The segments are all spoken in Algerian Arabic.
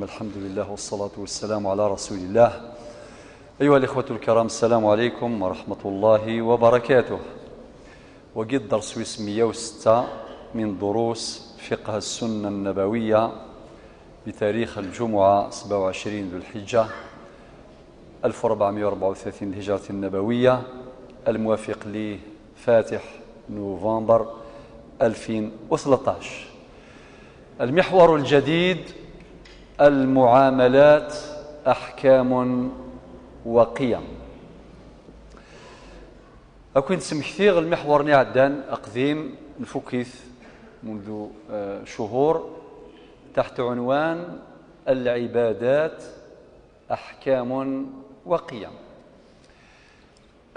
الرحيم، الحمد لله والصلاة والسلام على رسول الله. أيها الإخوة الكرام، السلام عليكم ورحمة الله وبركاته. وقد درس 106 من دروس فقه السنة النبوية بتاريخ الجمعة 27 ذو الحجة 1434 الهجرة النبوية، الموافق لفاتح نوفمبر 2013. المحور الجديد: المعاملات أحكام وقيم. أكون سمكثيغ المحور نعدان أقديم نفكث منذ شهور تحت عنوان العبادات أحكام وقيم.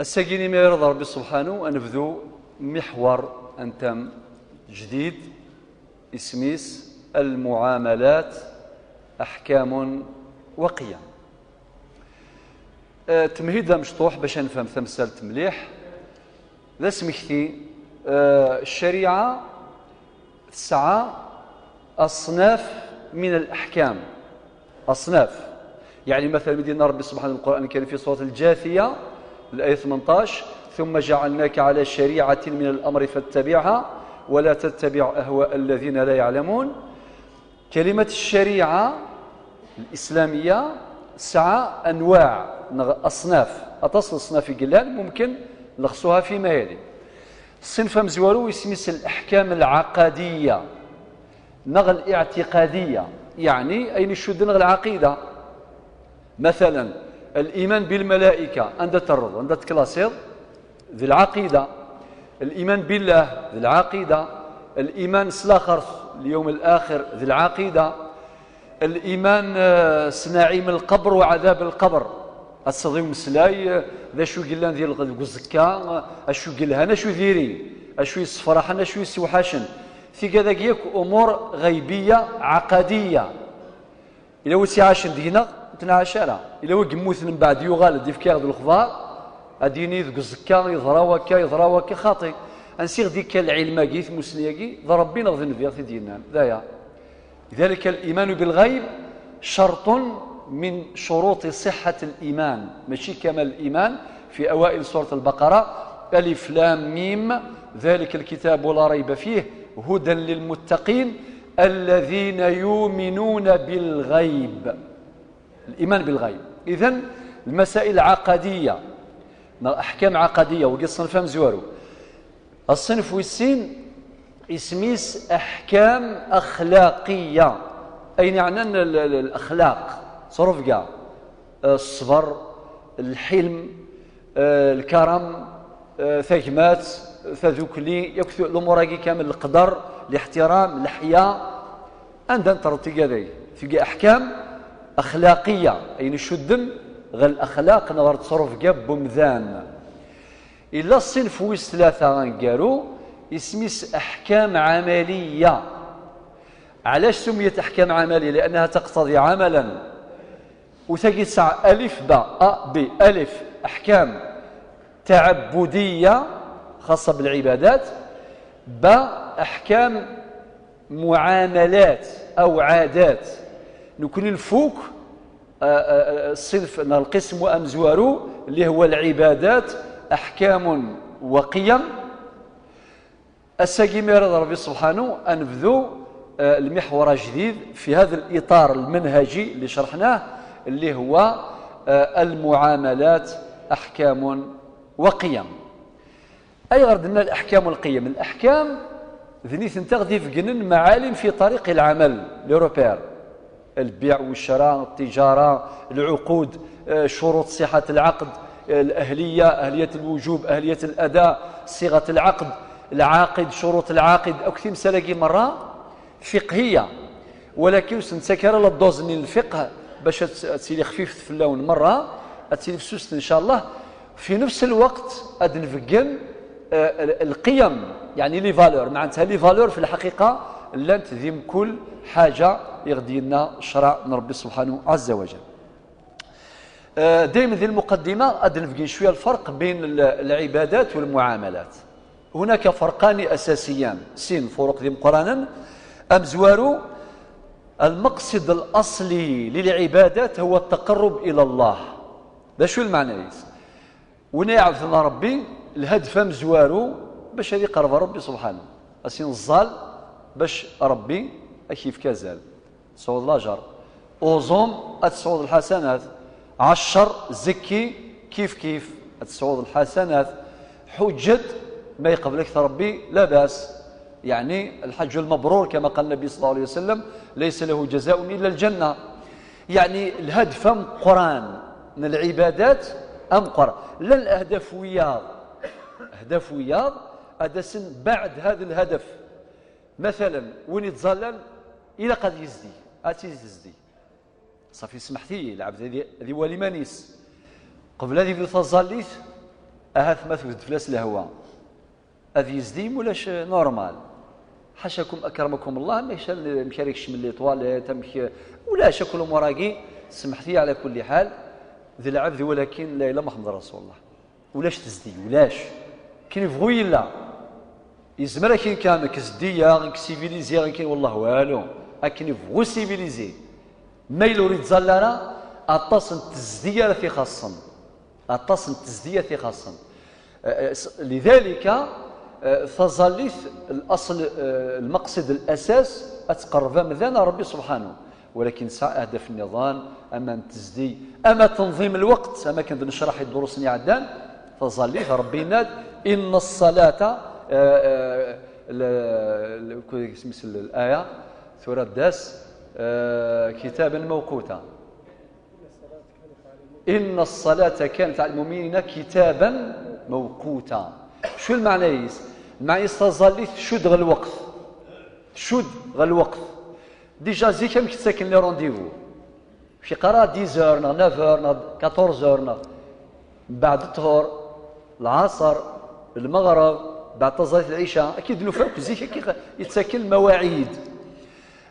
الساقيني ما يرضى ربي سبحانه أنبذو محور أنتم جديد اسميس المعاملات أحكام وقيم. تمهيد مشطوح باش نفهم تمثال مليح. ذا سمكتي الشريعة تسعى أصناف من الأحكام، أصناف. يعني مثلا مدينة ربي سبحانه القرآن الكريم في سورة الجاثية الآية 18: ثم جعلناك على شريعة من الأمر فاتبعها ولا تتبع أهواء الذين لا يعلمون. كلمة الشريعة الإسلامية سعى أنواع، أصناف، أتصل أصناف قلال ممكن نلخصوها فيما يلي. الصنف مزوارو يسميس الأحكام العقدية نغل الاعتقادية، يعني أين شد نغل العقيدة. مثلا الإيمان بالملائكة عند ترض عند تكلاسير ذي العقيدة، الإيمان بالله ذي العقيدة، الإيمان سلاخر اليوم الآخر ذي العقيدة، الإيمان سنعيم القبر وعذاب القبر. الصديق مسلاي ذا شو قلان ذي الزكا، اشو قلهان اشو ذيري، اشو يصفرحن اشو يسوحاشن، في كذا ياك امور غيبية عقدية. الا وسي عاشن دينا تنعاشرا، الا وقموث من بعد يغال دي في الخضار اديني ذوك الزكا يضرا وكا يضرا وكا خاطي انسيغ ديك العلم كي مسنياكي ذا ربي نغ ذنبي ديالنا ذايا. لذلك الايمان بالغيب شرط من شروط صحة الإيمان، ماشي كمال الإيمان. في أوائل سورة البقرة: ألف لام ميم ذلك الكتاب لا ريب فيه هدى للمتقين الذين يؤمنون بالغيب. الإيمان بالغيب. إذن المسائل العقدية، أحكام عقدية، وقصة نفهم زوارو. الصنف والسين اسميس أحكام أخلاقية، أي يعني الأخلاق صرف كاع الصبر، الحلم، الكرم، ثاكمات، ثاذوكلي، يكثر الامور كامل، القدر، الاحترام، الحياء. عندنا ترتي كذا في احكام اخلاقية، اي نشدن غير الاخلاق نغير تصرف كاع بمذان. الا الصنف ويس ثلاثة غنقالو اسميس احكام عملية. علاش سميت احكام عملية؟ لانها تقتضي عملا. وتجي ساعة ألف باء أ ب ألف أحكام تعبدية خاصة بالعبادات، باء أحكام معاملات أو عادات. نكون الفوق الصنف القسم وأمزوارو اللي هو العبادات أحكام وقيم. الساقي ميراد ربي سبحانه أنبذو المحور الجديد في هذا الإطار المنهجي اللي شرحناه اللي هو المعاملات أحكام وقيم. أي غردنا الأحكام والقيم. الأحكام ذنيث تغذي في جنن معالم في طريق العمل، les repères، البيع والشراء، التجارة، العقود، شروط صحة العقد، الأهلية، أهلية الوجوب، أهلية الأداء، صيغة العقد، العاقد، شروط العاقد، أكثر مسألة مرة فقهية، ولكن سنتسكر la dose من الفقه باش تسيلي خفيف في اللون مرة تسيلي في إن شاء الله. في نفس الوقت أد نفقن القيم، يعني les valeurs، معناتها les valeurs في الحقيقة لن تذم كل حاجة يغدي لنا شرع من ربي سبحانه عز وجل. دائما ذي المقدمة أد نفقن شوية الفرق بين العبادات والمعاملات. هناك فرقان أساسيان، سين فروق ذي مقرانا. أمزوارو المقصد الأصلي للعبادات هو التقرب إلى الله. ده شو المعنى؟ ونعرف أن ربي الهدف مزوارو باش هذه قرب ربي سبحانه، أسين الزال باش ربي أكيف كازال تصعود الأجر، أوزوم أتصعود الحسنات، عشر زكي كيف كيف أتصعود الحسنات، حجة ما يقبلك ربي لا بأس. يعني الحج المبرور كما قال النبي صلى الله عليه وسلم ليس له جزاء إلا الجنة. يعني الهدف قران من العبادات أم قران، لا الأهداف وياض، أهداف وياض أدسن بعد هذا الهدف. مثلا وين يتظلل إلى قد يزدي أتي يزدي صافي سمحتي العبد هذه ولي مانيس قبل هذه تظليت أهات ما تفلس فلاس الهواء هذه يزدي ولاش normal، حاشاكم اكرمكم الله ما مشاركش من les toilettes ولا شكل مراقي. سمحتي على كل حال ذي العبد، ولكن لا اله محمد رسول الله ولاش تزدي ولاش كاين يبغوا لا يزمر كاين كان كزديه civilisé كاين والله والو لكن يبغوا civilisé ما يلوري تزلانا اطاس تزديه في خاصا اطاس تزديه في خاصا. لذلك تظليت الاصل المقصد الاساس اتقرب مذانا ربي سبحانه، ولكن ساعة اهداف النظام اما تزدي اما تنظيم الوقت اما كنت نشرح الدروس اللي عدان تظليت ربي ناد ان الصلاة الايه سورة داس كتابا موقوتا ان الصلاة كانت على المؤمنين كتابا موقوتا. شو المعنى يس؟ المعنى تظليت شد غير الوقت، شد غير الوقت. déjà زيك كم كتساكن les rendez-vous في قرا 10 9 14 بعد الظهر العصر المغرب بعد تظليت العشاء اكيد نفاك زيك يتساكن المواعيد.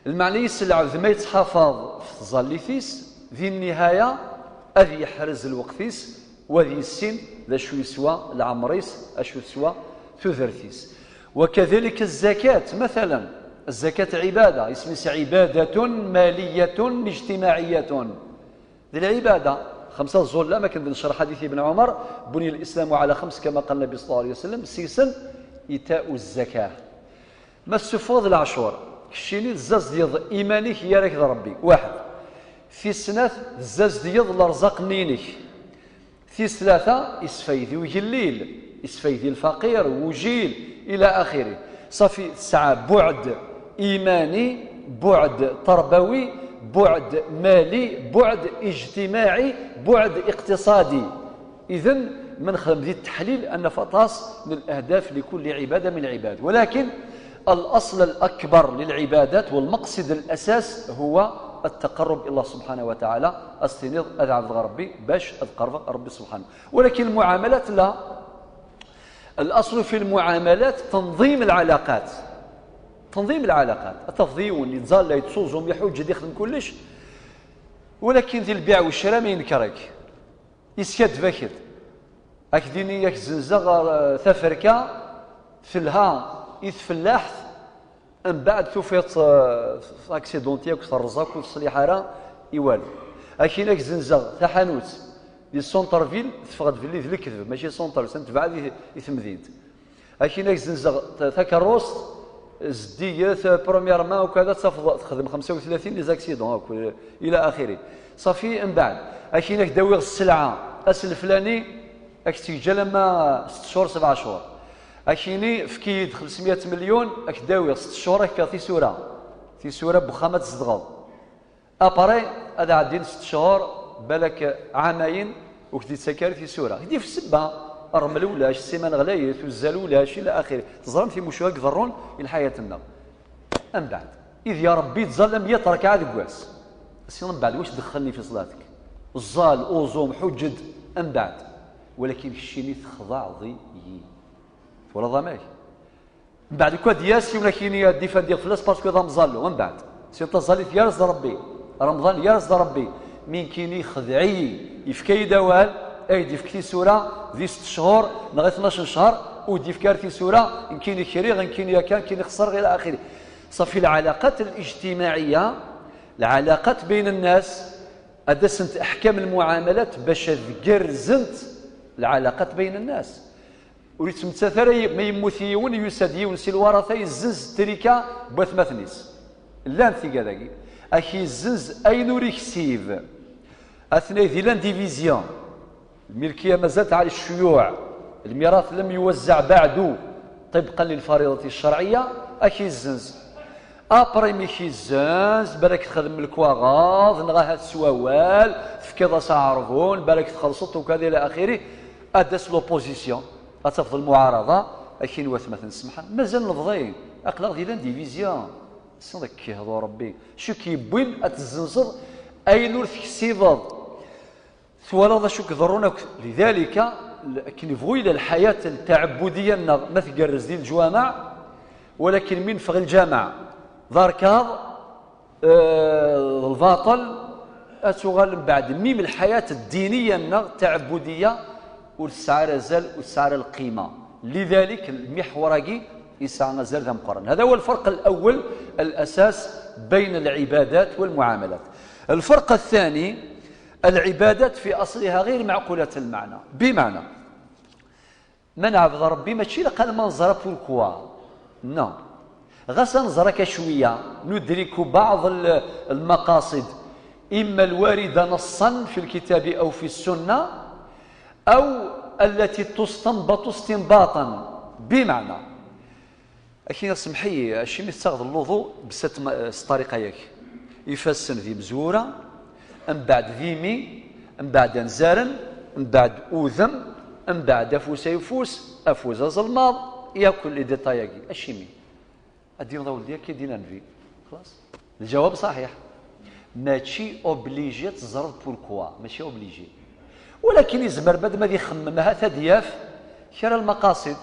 المعنى يس العبد ما يتحافظ في تظليتيس في النهاية اذي يحرز الوقتيس وذي السن ذا شو يسوى العمريس اشو يسوى ثذرتيس. وكذلك الزكاة مثلا، الزكاة عبادة اسمها عبادة مالية اجتماعية. ذي العبادة خمسة الزول ما كنت نشرح حديث ابن عمر بني الإسلام على خمس كما قال النبي صلى الله عليه وسلم سيسن إيتاء الزكاة. ما السفوض العشور كشيني الزاز ديال إيمانك يا راك ربي واحد في السنة الزاز ديال الأرزاق نينك في ثلاثة يسفيدي ويجليل يسفيدي الفقير وجيل إلى آخره. صافي ساعة بعد إيماني بعد تربوي بعد مالي بعد اجتماعي بعد اقتصادي. إذن من خدم ذي التحليل أن فطاس من الأهداف لكل عبادة من العباد، ولكن الأصل الأكبر للعبادات والمقصد الأساس هو التقرب إلى الله سبحانه وتعالى، استنيض أذعب ربي باش أتقرب ربي سبحانه. ولكن المعاملات لا، الأصل في المعاملات تنظيم العلاقات، تنظيم العلاقات التفضيل اللي تزال لا يتصوزهم يحوج يخدم كلش، ولكن ذي البيع والشراء ما ينكرك يسكت فاكد أكديني ياك زنزغ ثفركة ثلها يتفلاحت من بعد توفيت اكسيدونتي وكثر وتصليح راه يوالو اكيناك زنزغ تحانوت دي سونتر فيل تفقد في اللي الكذب ماشي سونتر تبع يتمدينت اكيناك زنزغ تكروس زدية première main وكذا تخدم 35 les accidents الى اخره. صافي من بعد اكيناك داوي السلعة اس الفلاني اك تيجي لما 6 شهور 7 شهور اكيني فكيد 500 مليون اك داوي 6 شهور اك تيسوره تيسوره بخامه تزدغض après هذا عدين 6 شهور بالك عامين وكدي تسكر تيسوره كدي في السبه الرمل ولاش ال ciment غلايت والزال ولاش الى اخره تزرم في مشواك ضرون الى حياتنا. من بعد اذ يا ربي تظلم 100 ركعة كواس سي من بعد واش دخلني في صلاتك الزال اوزوم حجد من بعد ولكن الشيني تخضع ضي ولا ضماك من بعد كوا دياسي ولا كاين ديفان ديال فلاس parce que هذا مزالو من بعد سي تزالي يا رز ربي رمضان يا رز ربي من كيني خدعي يفكي دوال اي ديفكتي سورة ذي 6 شهور نغي 12 شهر وديفكارتي سورة ان كاين كري غن كاين يا كان كاين خسر الى اخره. صافي العلاقات الاجتماعية العلاقات بين الناس أدسنت أحكام المعاملات باش تقرزنت العلاقات بين الناس. وريت متثري ما يموت يساد يونسي الورثة يزنز التركة بوثماثنيس لا نثي كذاكي أخي الزنز أين ريكسيف أثناء ذي l'indivision الملكية مازالت على الشيوع، الميراث لم يوزع بعد طبقا للفريضة الشرعية. أخي الزنز après ميكي الزنز بالك تخدم الكواغاض نغاها تسواوال تفكيض ساعرفون بالك تخلصت وكذا إلى آخره. أدس l'opposition أتفضل المعارضة أكين وثمث نسمحا مازال نفضي أقلاق ديال l'indivision سنك كيهضو ربي شو كيبوين أتزنزر أي نور تكسيفض ثوالا شو كضرونا. لذلك كنفغو إلى الحياة التعبدية ما تقرز ديال الجوامع، ولكن من فغ الجامع داركاض الباطل أتغال من بعد ميم الحياة الدينية التعبدية والسعر زال والسعر القيمة. لذلك المحوري يسعى زال ذا مقارن. هذا هو الفرق الأول الأساس بين العبادات والمعاملات. الفرق الثاني العبادات في أصلها غير معقولة المعنى، بمعنى من عبد ربي ماشي لقى المنظرة pourquoi non غسا نظرك شوية ندرك بعض المقاصد إما الواردة نصا في الكتاب أو في السنة أو التي تستنبط استنباطا. بمعنى أكيد سمحي أشي مستغض اللوضو بست طريقة ياك يفسن ذي مزورة من بعد ذيمي من بعد نزارن من بعد أوذم من بعد أفوس يفوس أفوز زلماض ياكل لي ديتاياكي أشيمي أدي نضا ولدي كي دينا نفي خلاص. الجواب صحيح ماشي obligé تزرد pourquoi ماشي obligé، ولكن يزمر بعد ما يخممها تدياف شرا المقاصد.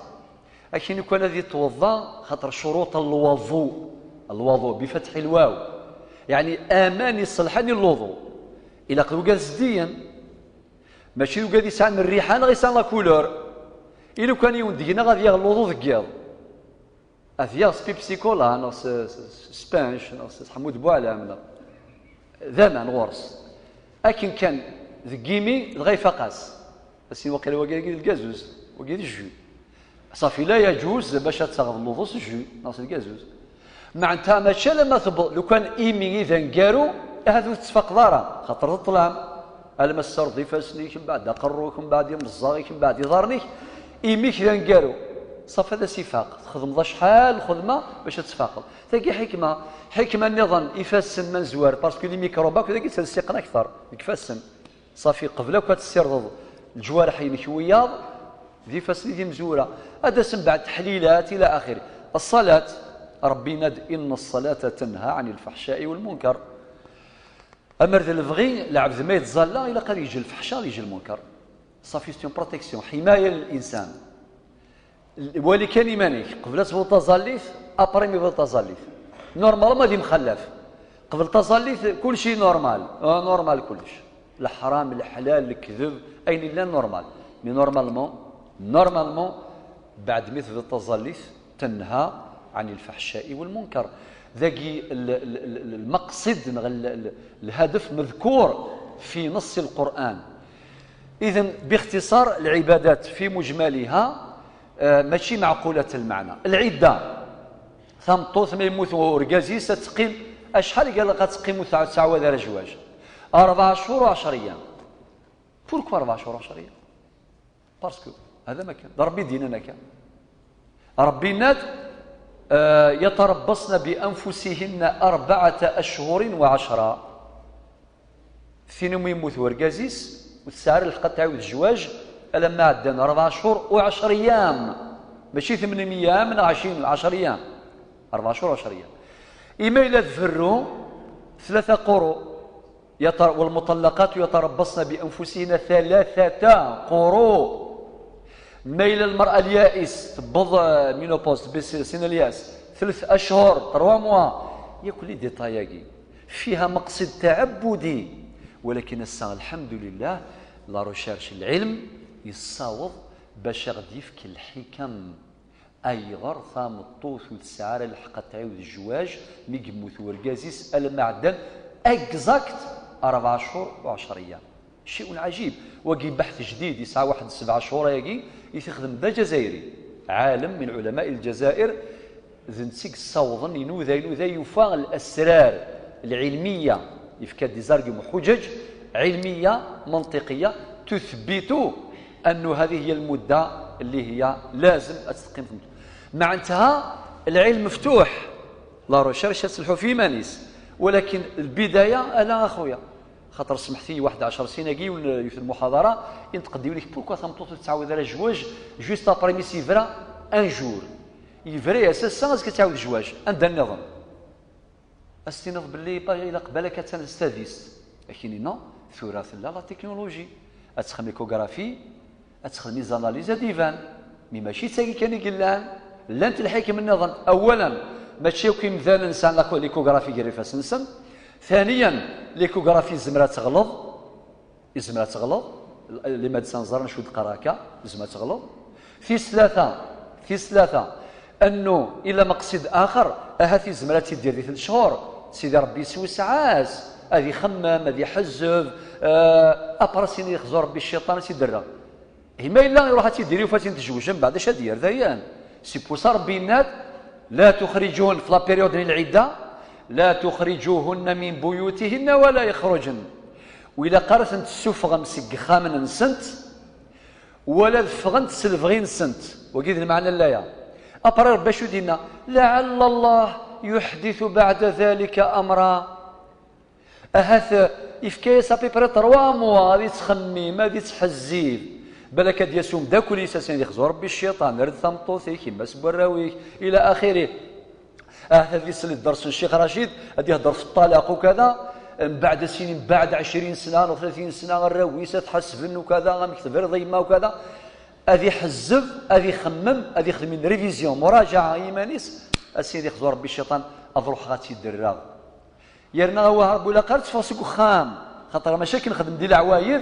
أكين يكون هذه توضا خاطر شروط الوضوء، الوضوء بفتح الواو يعني آمان يصلحني الوضوء إلا قدو قال زديا ماشي وقال يسعن الريحان غيسعن la couleur إلا كان يوندينا غادي يغ الوضوء ذكيض أثيا سبيبسي كولا نص سبانش نص حمود بوعلام ذاما غورس. أكن كان ذكيمي الغي فقاس بس وقيل وقيل الكازوز وقيل ال jus صافي لا يجوز باش تغض الوضوء ال jus نص الكازوز معناتها ماشي لما تبط لو كان إيمي إذا نكارو هذو تفق دارا خاطر الظلام ألما السرد يفاسنيك من بعد قروك من بعد يمزاغيك من بعد يضرنيك إيميك إذا نكارو صافي هذا سفاق تخدم شحال الخدمة باش تتفاقض. تاكي حكمة حكمة النظام يفاسن من زوار parce que les microbes كذا كيتلصقن أكثر يفاسن صافي قبلك كتسير الجوارح يمشوياض ذي فاسن ذي مزورة هذا سن بعد تحليلات إلى آخره. الصلاة ربي ند إن الصلاة تنهى عن الفحشاء والمنكر. أمر ذا البغي العبد ما يتزلى إلا قال يجي الفحشاء يجي المنكر صافي c'est une protection حماية للإنسان. ولي كان إيمانيك قبل تبغ تزاليث après مي بغ تزاليث normal ما دي مخلف قبل تزاليث كل شيء normal normal كلش الحرام الحلال الكذب أين لا normal mais normalement normalement بعد مثل التزاليث تنهى عن الفحشاء والمنكر. ذاكي المقصد الهدف مذكور في نص القرآن. إذن باختصار العبادات في مجملها ماشي معقولة المعنى. العدة ثمطوث ما يموت ورقازي ستقيم أشحال قال لك تقيم تعاود على جواج 4 شهور و10 أيام. pourquoi 4 شهور و10 أيام؟ parce que هذا ما كان ربي ديننا كان ربي ناد يتربصن بأنفسهن 4 أشهر و10 فين يموت ورقازيس والسعر الحق تعاود الزواج لما عندنا 4 شهور و10 أيام ماشي 8 أيام من 20 10 أيام 4 شهور و10 أيام. إما إلا تفروا 3 قروء والمطلقات يتربصن بأنفسهن 3 قروء. ما إلى المرأة اليائس تبض ménopause بسن الياس 3 أشهر 3 mois ياكل les détails فيها مقصد تعبدي. ولكن الساعة الحمد لله la recherche العلم يصاوض باش غادي يفك الحكم اي غير ثامطوث وتسعر الحق تعاود الجواج مي يموت ورقازيس المعدن exact 4 شهور و10 ايام. شيء عجيب. وقي بحث جديد يسعى واحد 7 شهور ياكي يخدم دا جزائري، عالم من علماء الجزائر، ذنتسيك الصوضن ينوذا ينوذا يفاغ الاسرار العلميه، يفكا des arguments، حجج علمية منطقية تثبت أن هذه هي المدة اللي هي لازم تقيم. معناتها العلم مفتوح، la recherche تسلحوا في مانيس، ولكن البداية انا اخويا خاطر سمحتي واحد 10 سنين كي في المحاضرة ينتقدوا لك pourquoi ثمطوط تعاود على الجواج juste après مي سيفرا un jour يفري اساسا كتعاود الجواج عندها النظام استنظ باللي الى قبلك تستافيست، لكن non، ثورة لا la technologie اتخدم l'échographie، اتخدم les analyses ديفان، mais ماشي تاكي كان يقلان لانت الحكم النظام. اولا ماشي كي مثلا انسان l'échographie كيري نسن، ثانيا l'échographie زمرة تغلط، زمرة تغلط، les médecins زرن شو قراكا زمرة تغلط. في ثلاثة انه الى مقصد اخر اهاتي زمرة تدير في 3 شهور، سيدي ربي سوسعاس هذه يخمم هذه يحزب après سيني يخزو ربي الشيطان سيدرا هما الا يروح تيديري وفاتين تزوج من بعد اش دير دايان. c'est pour ça ربي ناد لا تخرجون في la période العده، لا تخرجوهن من بيوتهن ولا يخرجن. وإلا قررت تسوفغ مسك خامن نسنت ولا فغنت سلفغين سنت وكيد المعنى لا يا après ربي شو دينا لعل الله يحدث بعد ذلك امرا. اهث يفكايس à peu près 3 mois غادي تخمي ما غادي تحزيب بالك يسوم داك وليس يخزو ربي الشيطان رد ثمطوثي كيما سبراويك الى اخره. هذا يسل الدرس الشيخ رشيد هذه يهضر في الطلاق وكذا، من بعد سنين، بعد 20 سنة او 30 سنه، الراويسه تحسبن وكذا غنكتب رضيما وكذا، هذه حزب هذه يخمم هذه يخدم révision مراجعه ايمانيس السيد يخزو ربي الشيطان اروح غاتي الدراغ يرنا هو هرب ولا قالت فاسك خام خاطر ماشي كنخدم ديال العوايد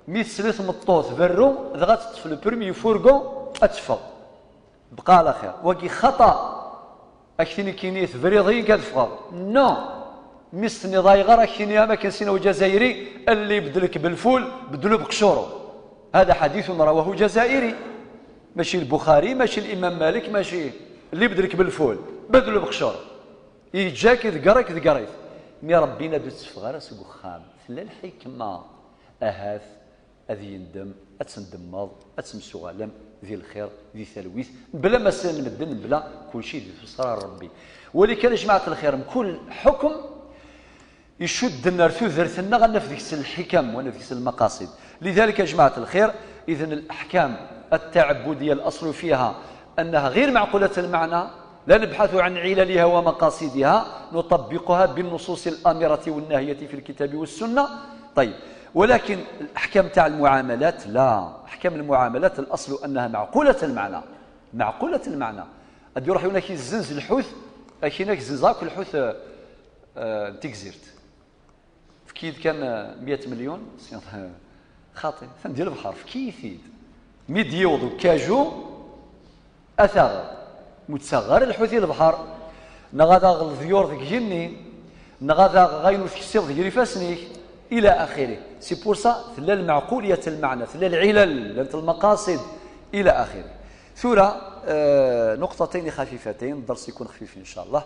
مي تسليت مطوط برو دغا تطفي le premier fourgon اتفق بقى على خير. وكي خطا اكثني كيني فريضي كتفقى non مستني ضايغه راه كيني ما كان سينو جزائري اللي بدلك بالفول بدلو بقشورو. هذا حديث رواه جزائري، ماشي البخاري، ماشي الامام مالك، ماشي اللي بدلك بالفول بدلو بقشورو يجاك ذكرك ذكريت mais ربينا دوت سوق خام ثلا الحكمة اهاث اذي يندم اتندمض اتمسو غالم ذي الخير ذي ثلويث بلا ما نمدن بلا كل شيء ذي سرار ربي. ولكن جماعة الخير كل حكم يشد النار ثوذرتنا غنف الحكم ونفذ المقاصد. لذلك يا جماعة الخير إذن الأحكام التعبدية الأصل فيها أنها غير معقولة المعنى، لا نبحث عن عللها ومقاصدها، نطبقها بالنصوص الآمرة والناهية في الكتاب والسنة. طيب، ولكن الأحكام تاع المعاملات لا، أحكام المعاملات الأصل أنها معقولة المعنى، معقولة المعنى. أدي يروح هناك يزنز الحوث هناك زنزاك الحوث تيكزيرت فكيد كان 100 مليون خاطئ ندير البحر فكيثيد ميديوض كاجو أثر متصغر الحوثي البحر نغادا الذيور ذيك جني نغادا غاينو في ذيك فاسنيك الى اخره. c'est pour ça ثلا المعقوليه المعنى، ثلا العلل، ثلا المقاصد الى اخره. ثورة نقطتين خفيفتين، الدرس يكون خفيف ان شاء الله.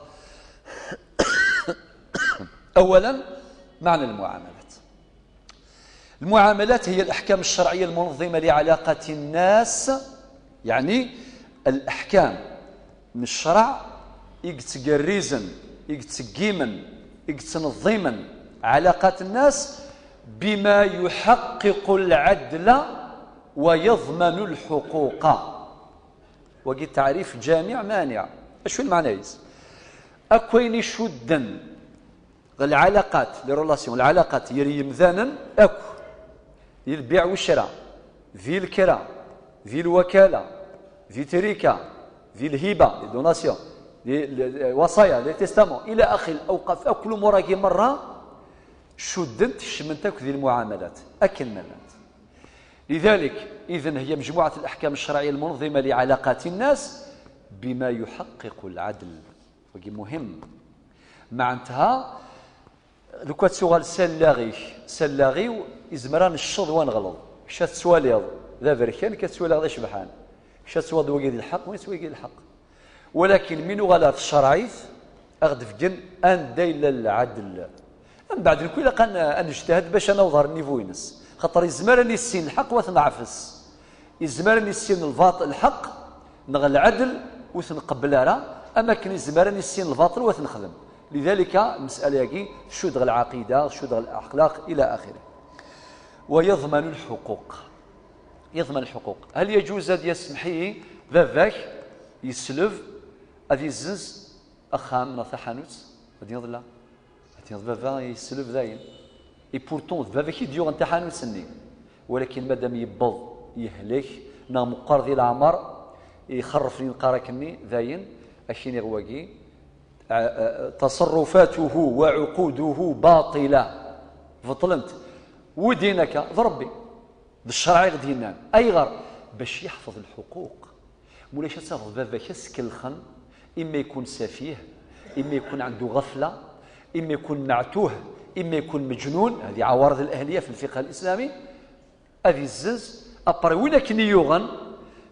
اولا معنى المعاملات. المعاملات هي الاحكام الشرعية المنظمة لعلاقة الناس، يعني الاحكام من الشرع يتقريزن يتقيمن يتنظيما علاقات الناس بما يحقق العدل ويضمن الحقوق. وقد تعريف جامع مانع. شو المعنى يز اكوين شدن العلاقات les relations، العلاقات يري مذانا اكو البيع والشراء، ذي الكرا، ذي الوكاله، ذي تريكا، ذي الهبه، les donations، وصايا، les testaments الى اخر الاوقاف، اكل مراكي مرة شدنت شمنتك ذي المعاملات اكل ملات. لذلك إذن هي مجموعة الأحكام الشرعية المنظمة لعلاقات الناس بما يحقق العدل. وهي مهم معناتها دوكا تسوغال سلاغيك سلاغي يزمران الشض ونغلط شات سواليض ذا بركان كتسوالي غدا شبحان شات سوالي وقيد الحق وين سوالي الحق. ولكن من غلط الشرعيث أغد فجن أن دايل العدل من بعد الكل قال نجتهد باش انا نظهر النيفو ينس خاطر يزمرني السين الحق وثنعفس يزمرني السين الباطل الحق نغ العدل وثنقبل راه اما كان يزمرني السين الباطل وثنخدم. لذلك المسالة ياكي شو دغ العقيدة شو دغ الاخلاق الى اخره. ويضمن الحقوق، يضمن الحقوق. هل يجوز ان يسمحي باباك يسلف غادي يزنز اخام نتا حانوت غادي يضل غادي بابا يسلف داين et pourtant بابا كي ديو انت حانوت سني، ولكن مادام يبض يهلك نا مقر ديال العمر يخرف لي نقراكني داين اشيني غواكي تصرفاته وعقوده باطله بطلنت ودينك ضربي بالشرع غادي ينام اي غر باش يحفظ الحقوق. مولاش تاخذ باباك سكلخن اما يكون سفيه اما يكون عنده غفلة اما يكون معتوه اما يكون مجنون، هذه عوارض الاهلية في الفقه الاسلامي. هذه الزنز ابري ولا كني يوغن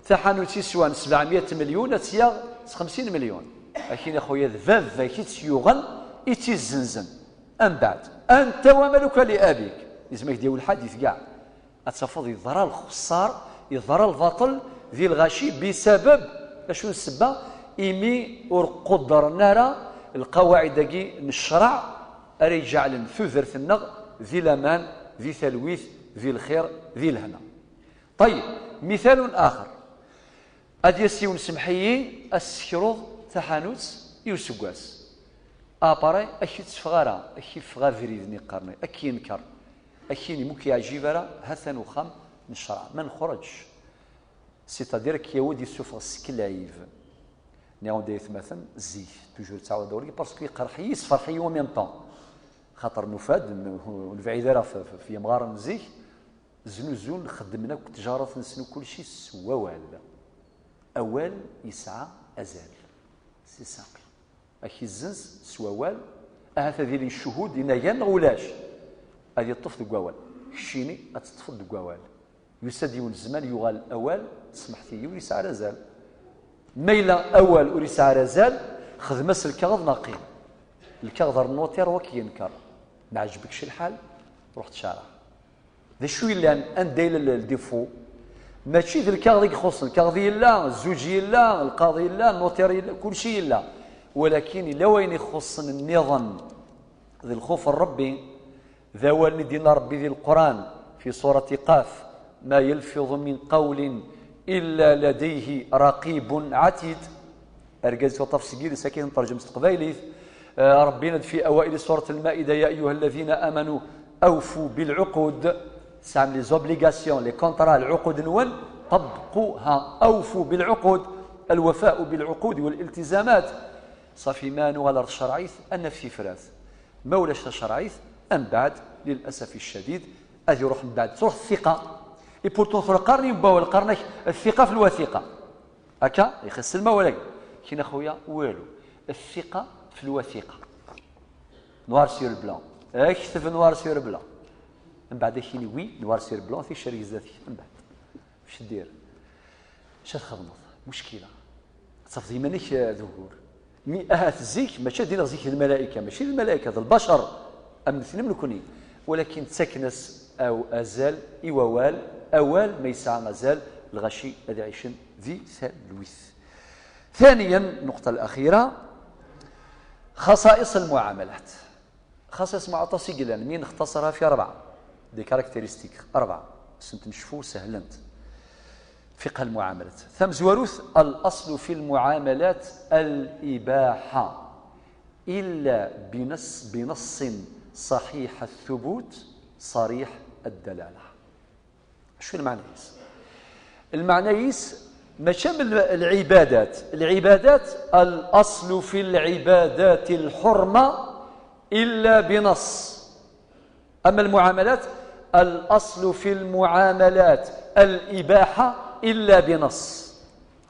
تحانوتي سوان 700 مليون تيا 50 مليون لكن اخويا ذباب كي تيوغن يتي الزنزن من بعد انت ومالك لابيك لازمك ديال الحديث كاع اتفض يضرى الخسار يضرى الباطل ذي الغاشي بسبب اشنو السبه إمي ور نرى القواعد كي نشرع أري جعل ثذرت النغ ذي لامان ذي ثلويث ذي الخير ذي الهنا. طيب مثال آخر أدي سيون سمحيي السكروض تحانوت يوسكواس أباري أكي تفغارا أكي فغا فريدني قرني أكي ينكر أكي ممكن يعجب راه هثن وخم نشرع ما نخرجش c'est-à-dire كيود يسوفغ السكلايف نعاود يتمثل زيك toujours تعاود دوري parce que يقرحي يصفرحي و même temps خاطر نفاد ونبعيد راه في مغارن زيك زنوزون خدمنا تجارة نسنو كلشي سوا أول يسعى أزال c'est simple أكي الزنز سوا أهات ديال الشهود إنا ولاش غادي يطف دكواوال الشيني أتطفى دكواوال يساد يون الزمان يغال أول سمحتي ويسعى رزال ما إلا أول وريسعى رزال خدمس الكغض ناقي الكغض ال notaire وكي ينكر ما عجبكش الحال روح تشارع ذا شو اللي ان دايل ال défaut ماشي ذا الكاغض يخص الكاغض لا الزوج لا القاضي لا ال notaire لا كل شيء لا، ولكن الا وين يخص النظام ذي الخوف الربي ذا والدين دينا ربي ذي القرآن في سورة قاف ما يلفظ من قول إلا لديه رقيب عتيد أرجز وتفسير ساكن ترجمة قبيلي ربنا في أوائل سورة المائدة يا أيها الذين آمنوا أوفوا بالعقود سام les obligations les contrats العقود نول طبقوها أوفوا بالعقود الوفاء بالعقود والالتزامات صافي ما نغلر الشرعيث أن في فراث ما ولاش الشرعيث أم بعد للأسف الشديد أذي يروح من بعد تروح الثقة et pourtant ثور قرني باول قرنك الثقة في الوثيقة هكا يخص الماء ولا كاين اخويا والو الثقة في الوثيقة noir sur blanc اكتب noir sur blanc من بعد كاين oui noir sur blanc في شريك ذاتي من بعد واش دير اش تخدمط مشكلة تصفي مانيش ظهور mais اهات الزيك ماشي ديال زيك الملائكة ماشي الملائكة البشر ام اثنين من ولكن تكنس او ازال ايوال أول ما يسعى مازال الغشي الذي يعيشن ذي ثلوث. ثانيا النقطة الأخيرة خصائص المعاملات. خصائص معطى سجلان مين اختصرها في أربعة des caractéristiques أربعة سنت نشوفو سهلنت فقه المعاملات. ثم زواروث الأصل في المعاملات الإباحة إلا بنص صحيح الثبوت صريح الدلالة. شو المعنى يس؟ المعنى يس ماشي من العبادات، العبادات الأصل في العبادات الحرمة إلا بنص. أما المعاملات الأصل في المعاملات الإباحة إلا بنص.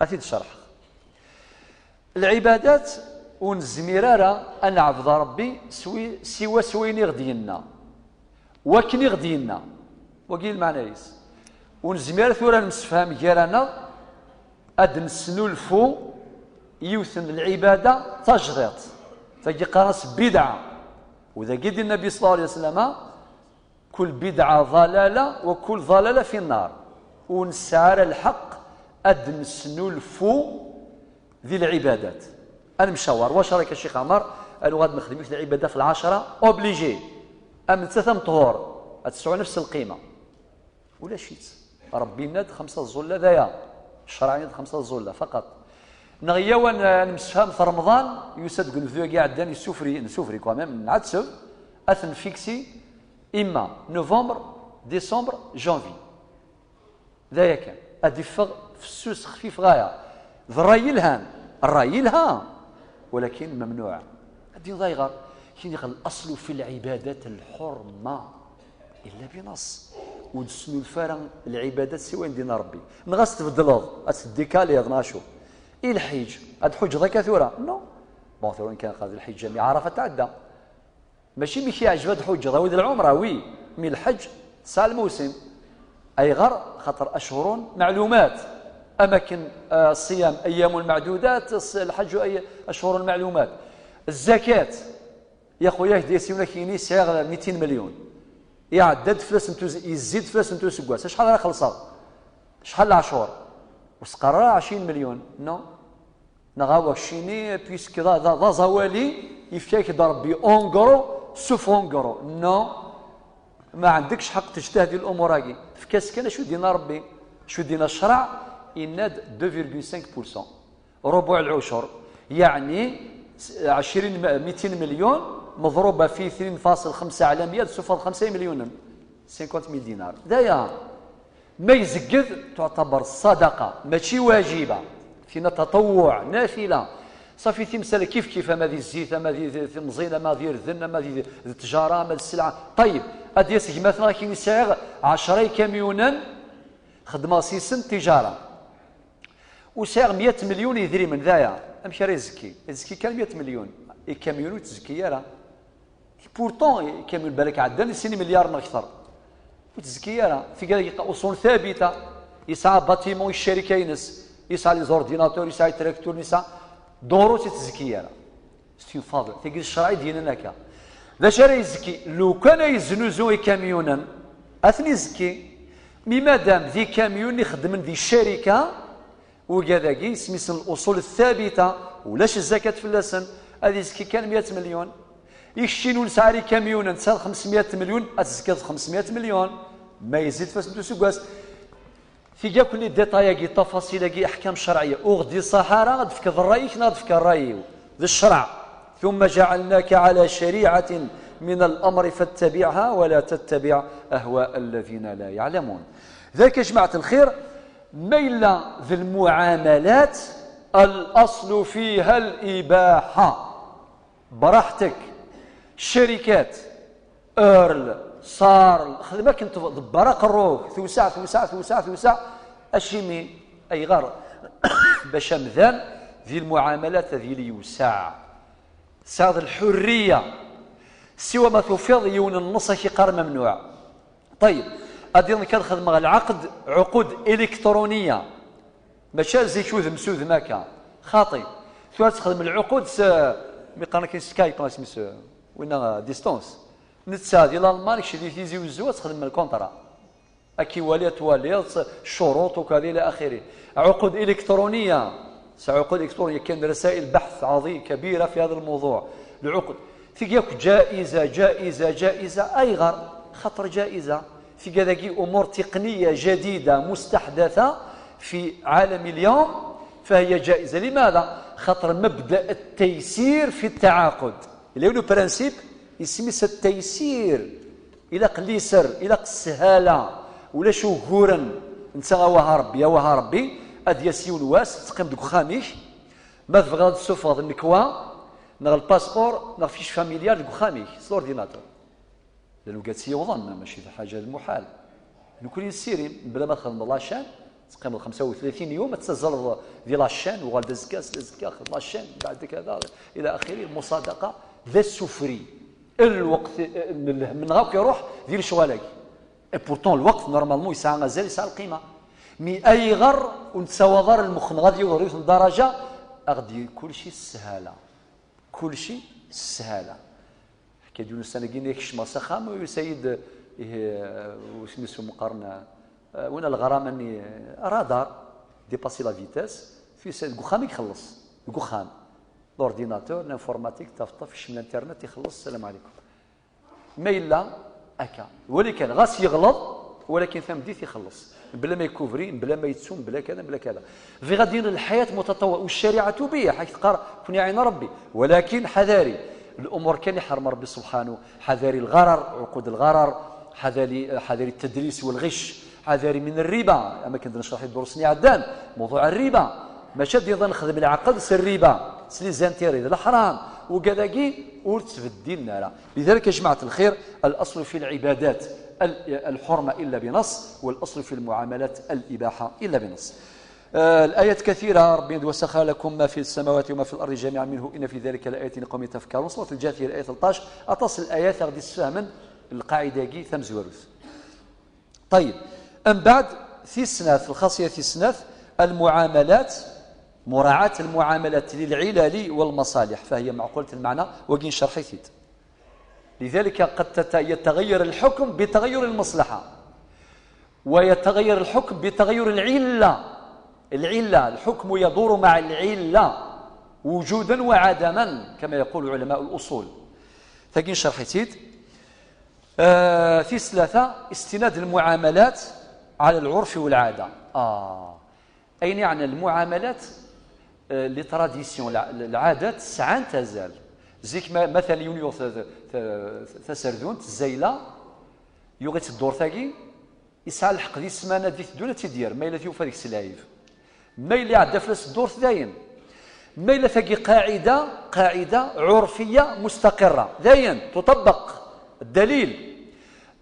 أتي الشرح. العبادات ونزمير راه أن عبد ربي سوي سوى سويني غدينا وكني غدينا وكي المعنى يس ونزمير ثورة نمسفهم جيرانا أد نسنولفو يوثن العبادة تجريط تجي قراص بدعة. وإذا قد النبي صلى الله عليه وسلم كل بدعة ضلالة وكل ضلالة في النار. ونسعر الحق أد نسنولفو ذي العبادات. المشاور واش رايك الشيخ عمر؟ قالوا غاد نخدم في العبادة في العشرة obligé أم ثلاثة طهور تسعوا نفس القيمة ولا شيت. ربي ناد 5 الزلة ذايا الشرع ناد 5 الزلة فقط. نغيا ونمسفهم في رمضان يسد قنفذو كاع عداني نسوفري نسوفري quand même نعتسب اثن fixer اما نوفمبر ديسمبر جانفي ذايا كان ادي في السوس خفيف غاية الراي الهام الراي الهام ولكن ممنوع. الدين ضايغر كاين الاصل في العبادات الحرمة الا بنص. ودسنو الفارغ العبادات سوى دين ربي نغاس تبدلض اتديكالي ناشو الحج هاد حج ذاك ثورة non bon ثورة كان قاد الحج جميع عرفه تعدى ماشي مي كيعجب حجه ذا العمرة oui mais الحج تسع الموسم اي غر خاطر اشهر معلومات اماكن الصيام ايام معدودات الحج اي اشهر معلومات. الزكاة يا خويا ديسيونا كيني ساغ 200 مليون يعدد فلوس يزيد فلوس نتو سكواس شحال راه خلصها شحال العشور وسقرا 20 مليون non نغاو شيني puisque ذا زوالي يفكاك ربي en gros sauf en gros non ما عندكش حق تجتهدي الامور هاكي فكاس كان شو دينا ربي شو دينا الشرع يناد 2.5% ربع العشر يعني 20 200 مليون مضروبة في 2.5 على 100 سوف 5 مليون 50 mille دينار. دايا ما يزقد تعتبر صدقه ماشي واجبه فينا تطوع نافلة صافي. تمثال كيف كيف ما ذي الزيت ما ذي المزينه ما ذي الذنه ما ذي التجارة ما السلعة. طيب ادي مثلا كاين يسعر 10 كاميونا خدمة سيسن تجارة وسعر 100 مليون يدري من ذايا امشي راه يزكي يزكي كان 100 مليون الكاميون تزكي راه pourtant camion بالك عندنا 6 مليار من اكثر وتزكي راه في قال اصول ثابتة يسعى bâtiment الشركة ينس يسعى les ordinateurs يسعى تراكتور يسعى دورو تتزكي راه c'est فاضل تلقى الشرع ديالنا هكا ذا شرا يزكي لو كان يزنوزو كاميونا اثني يزكي mais مادام ذي كاميون يخدم ذي الشركة وكذا سميت الاصول الثابتة ولاش الزكاة في اللسن هذه يزكي كان 100 مليون يشينو نسعري كاميون نسال 500 مليون اتزكى 500 مليون ما يزيد فاس سكواس في كاع كل ديتاي كي تفاصيل كي احكام شرعية وغدي صحارى غاد فك الرايك ناض فك الراي ذي الشرع. ثم جعلناك على شريعة من الامر فاتبعها ولا تتبع اهواء الذين لا يعلمون. ذاك يا جماعة الخير ميل ذي المعاملات الاصل فيها الاباحة براحتك. الشركات اورل صار خدمة كنت دبره قروك ثوسع ثوسع ثوسع ثوسع اشيمي اي غر باش مذان ذي المعاملات ذي اليوسع ساعد الحرية سوى ما توفيض يون النص كي ممنوع. طيب ادي كنخدم العقد عقود الكترونية ماشي زي شوذ مسوذ ماكا خاطي ثوا تخدم العقود مي قرا كاين سكايب سميتو وين distance نتسا ديال الالمان كشي تيزي وزو تخدم ال contrat اكي والي توالي الشروط وكذا الى اخره. عقود الكترونية عقود الكترونية كاين رسائل بحث عظيم كبيرة في هذا الموضوع. العقود في جائزة جائزة جائزة اي غر خطر جائزة في كذا امور تقنية جديدة مستحدثة في عالم اليوم فهي جائزة. لماذا؟ خاطر مبدا التيسير في التعاقد اللي هو principe يسمى التيسير الى قليسر الى السهاله ولا شو غورن انت وها ربي وها ربي اد ياسيون واس تقيم دوك خاميش ما تبغى تسوفغ النكوا نغ ال passeport نغ fiche familiale دوك خاميش س l'ordinateur لانه قالت سي وظن ماشي حاجة المحال نكون سيري بلا ما تخدم la chaîne تقيم 35 يوم تسزل ديال la chaîne وغال زكا زكا la chaîne بعد كذا الى اخره. المصادقة ذا السفري الوقت من غاك يروح ديال شغالك. et pourtant الوقت normalement يسعى غزال يسعى القيمة، mais اي غر ونتساوى غر المخ غادي يوصل لدرجة غادي كلشي السهاله، كلشي السهاله. حكى ديال السنة كي يكش مسخام ويسيد وسميتو مقارنة وين الغرامة اني radar dépasser la vitesse في سيد كوخام يخلص كوخام l'ordinateur l'informatique تفطف في الانترنت يخلص السلام عليكم. ما الا هكا ولكن غاس يغلط ولكن ثم ديت يخلص بلا ما يكوفري بلا ما يتسوم بلا كذا بلا كذا. في غادي الحياة متطورة والشريعة تبيح حيث قال كن عين ربي، ولكن حذاري الامور كان يحرم ربي سبحانه، حذاري الغرر عقود الغرر، حذاري التدليس والغش، حذاري من الربا. اما كنت نشرح الدروس عدان موضوع الربا ماشي ديال نخدم العقد c'est الربا c'est les intérêts الحرام وكذا كي ورتبدلنا لا. لذلك يا جماعة الخير الاصل في العبادات الحرمة الا بنص، والاصل في المعاملات الاباحة الا بنص. الآيات كثيرة، ربي وسخر لكم ما في السماوات وما في الأرض جميعا منه إن في ذلك لآيات لقوم يتفكرون. سورة الجاثية الآية 13 أتصل الآيات غادي تفهم القاعدة كي ثمزوروث. طيب أم بعد في السناث الخاصية في السناث المعاملات، مراعاة المعاملات للعلل والمصالح، فهي معقولة المعنى وكين شرحي ثيت. لذلك قد يتغير الحكم بتغير المصلحة، ويتغير الحكم بتغير العلة. العلة الحكم يدور مع العلة وجودا وعدما كما يقول علماء الأصول. ثاقين شرحي تيد. في ثلاثة استناد المعاملات على العرف والعادة. أين يعني المعاملات les traditions العادات سعان تزال. زيك مثلا يونيو تسردون تزايلة يوغيت الدور ثاقي يسعى الحق دي السمانة دي تدونة تدير ما إلا تيوفا ديك السلايف ما إلا عدى فلاس الدور داين ما إلا ثاقي قاعدة عرفية مستقرة داين تطبق. الدليل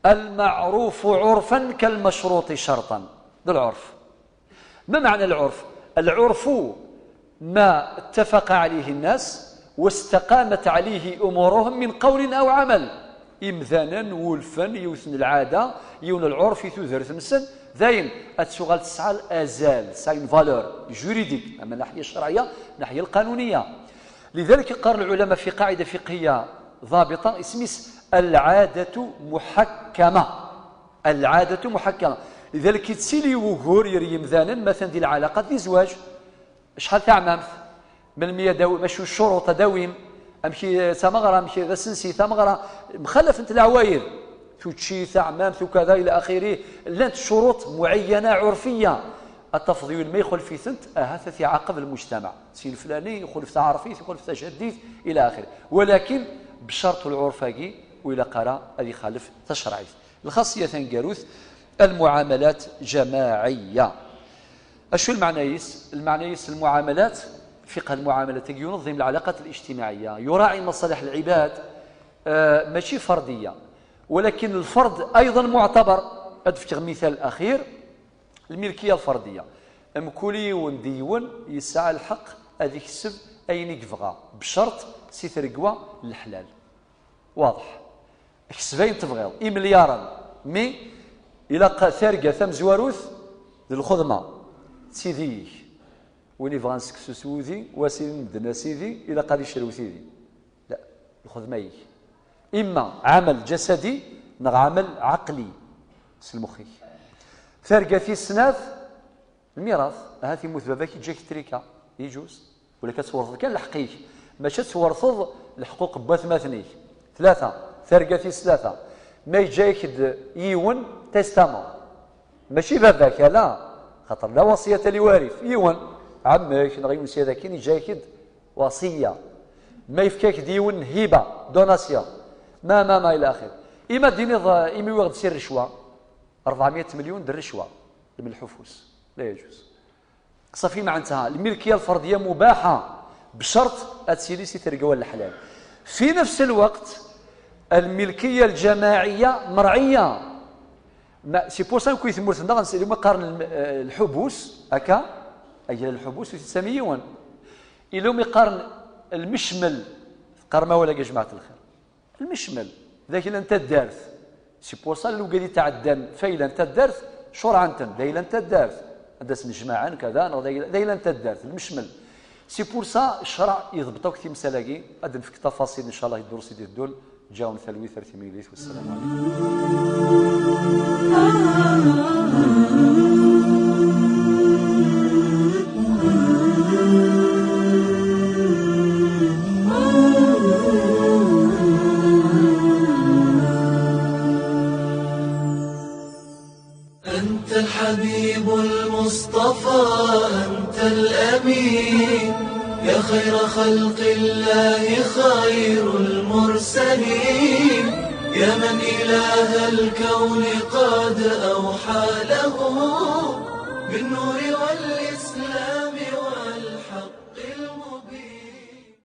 المعروف عرفا كالمشروط شرطا، ذا العرف. ما معنى العرف؟ العرف ما اتفق عليه الناس واستقامت عليه أمورهم من قول أو عمل، إمذانا ولفا يوثن العادة يون العرف يثوذر ثمسن ذاين أتشغل تسعى الأزال تسعى une valeur juridique. أما الناحية الشرعية الناحية القانونية. لذلك قال العلماء في قاعدة فقهية ضابطة اسمها العادة محكمة، العادة محكمة. لذلك تسيلي وغور يريم ذانا مثلا دي العلاقات دي زواج شحال تاع مامث من مية داوي ماشي الشروط داويم امشي تمغرة امشي غسنسي تمغرة مخلف انت العوايد توتشي تاع مامث وكذا الى اخره. لانت شروط معينة عرفية التفضيل ما يخلف في ثنت اهث يعاقب المجتمع سي الفلاني يخلف تعرفيت يخلف تجديد الى اخره، ولكن بشرط العرفاكي والى قرا اللي يخالف تشرعي. الخاصية ثانكاروث المعاملات جماعية. اشو المعنى يس؟ المعنى يس المعاملات فقه المعاملات ينظم العلاقات الاجتماعية، يراعي مصالح العباد، ماشي فردية ولكن الفرد ايضا معتبر. ادفع مثال اخير الملكية الفردية، امكولي ونديون يسعى الحق هذيك السب اين يبغى بشرط سي ترقوا الحلال. واضح كسبين تبغيض اي مليارا مي الى ثارقه ثم زواروث للخدمة سيدي وين يبغى نسكسو سوذي وسيدي مدنا سيدي الى قادي يشرو سيدي لا الخدمة يك اما عمل جسدي نغ عمل عقلي سلمخي. ثارقه في السناف الميراث هاتي موت باباك جاك تريكا يجوز ولا كتورث كان الحقيق ماشي تورث الحقوق بواثماثنيك. ثلاثة ثارقه في ثلاثة ما يجاك يون testament ماشي باباك لا خاطر لا وصية لوارث يون عمك نغ يون سيدك يجاك وصية ما يفكاك ديون هبه donation ما ما ما الى اخره. اما ديني اما يوغد سير رشوة 400 مليون در رشوة من الحفوس لا يجوز. صافي معناتها الملكية الفردية مباحة بشرط اتسيلي سي ترقوا الحلال. في نفس الوقت الملكية الجماعية مرعيه. ما c'est pour ça كي ثمورت اليوم قارن الحبوس هكا اجل الحبوس تسميون اليوم يقارن المشمل قرما ولا يا جماعة الخير المشمل ذاك اللي انت دارت c'est pour ça لو قال تعدم فايلا انت دارت شرعا دايلا انت دارت عندها نجمعا كذا دايلا انت دارت المشمل. c'est pour ça الشرع يضبطوك في مسالاكي غادي نفك تفاصيل ان شاء الله الدروس ديال الدول جاون ثلوي ثلاث ميليت والسلام عليكم. أنت الحبيب المصطفى أنت الأمين يا خير خلق الله خير المرسلين يا من إله الكون قد أوحى له بالنور والإسلام.